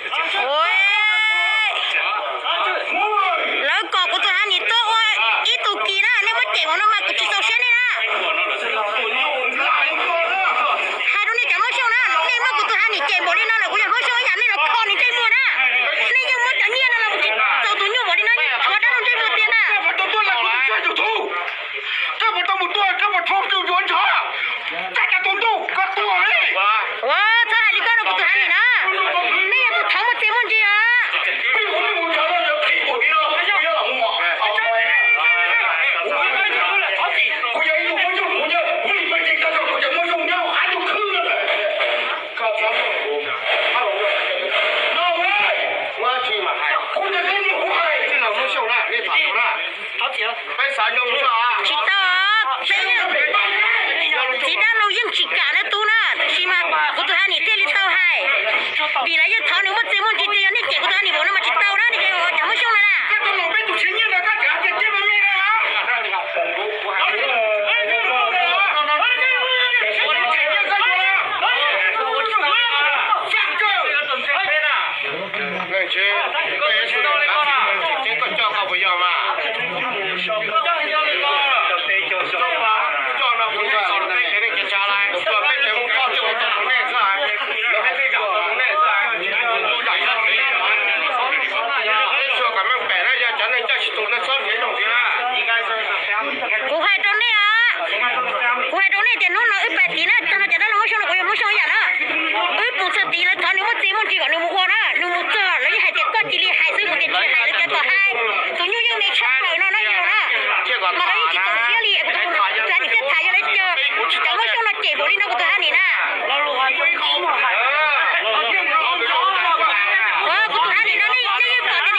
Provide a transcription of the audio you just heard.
Tham zoo mas. Lawv kom kuv tus Hanis tuaj ua ib tug kis na, nej muab cem npaum no mas kuv tsis txaus siab nej na. Hais rau nej cov Hmoob Xyooj na, nej muab kuv tus Hanis cem npaum li no lawm, kuv yog Hmoob Xyooj ib yam nej los kho nws ntsej muag na. Nej yeej muab cov nyiaj no los mus txaus tus nyuj npaum li no, tshuav dab laug ntsej muag tiag na. Ua, txhob hais li koj rau kuv tus Hanis na. Nej yog tus thov muaj txiaj muaj ntsig os. Tsis tau, peb, txiv dab laug yeej tsis kam na tub na, tab sis mas kuv tus Hanis thiaj li tau hais, vim lawv yeej thov nws muaj txiaj muaj ntsig tiag, yog nej cem kuv tus Hanis npaum no mas tsis tau na, nej cov Hmoob Xyooj no na. Leej txiv, koj yuav tsum ceev koj coj koj puas yog mas? Coj no kuv xav peb tsev neeg kev tsa lais, peb tsev mus koj coj mus tau nej xwb, nej zam txog nej xwb. Tsuas kom meej pem na, yog cov neeg coj tsis tus no txhob nrhiav zoo ntxiv na. Kuv hais rau nej, kuv hais rau nej tias hnub no wb pais tid na, tag no cov dab laug Hmoob Xyooj no kuv yog Hmoob Xyooj ib yam na. Wb mus txog tid lawv thov nws muaj txiaj muaj ntsig kom nws mus ua na, nws mus txog lawv yeej hais tias koj cia li hais xwb, kuv tias tsis hais lawv cov kom hais. Tus nyuj yeej me tshaj plaws no na yog na. Mas lawv yeej tsis txaus siab li, kuv tus Hanis thiaj tham yog lawv cov, cov Hmoob Xyooj no cem npaum li no kuv tus Hanis na. Kuv tus Hanis no nej yeej pom tias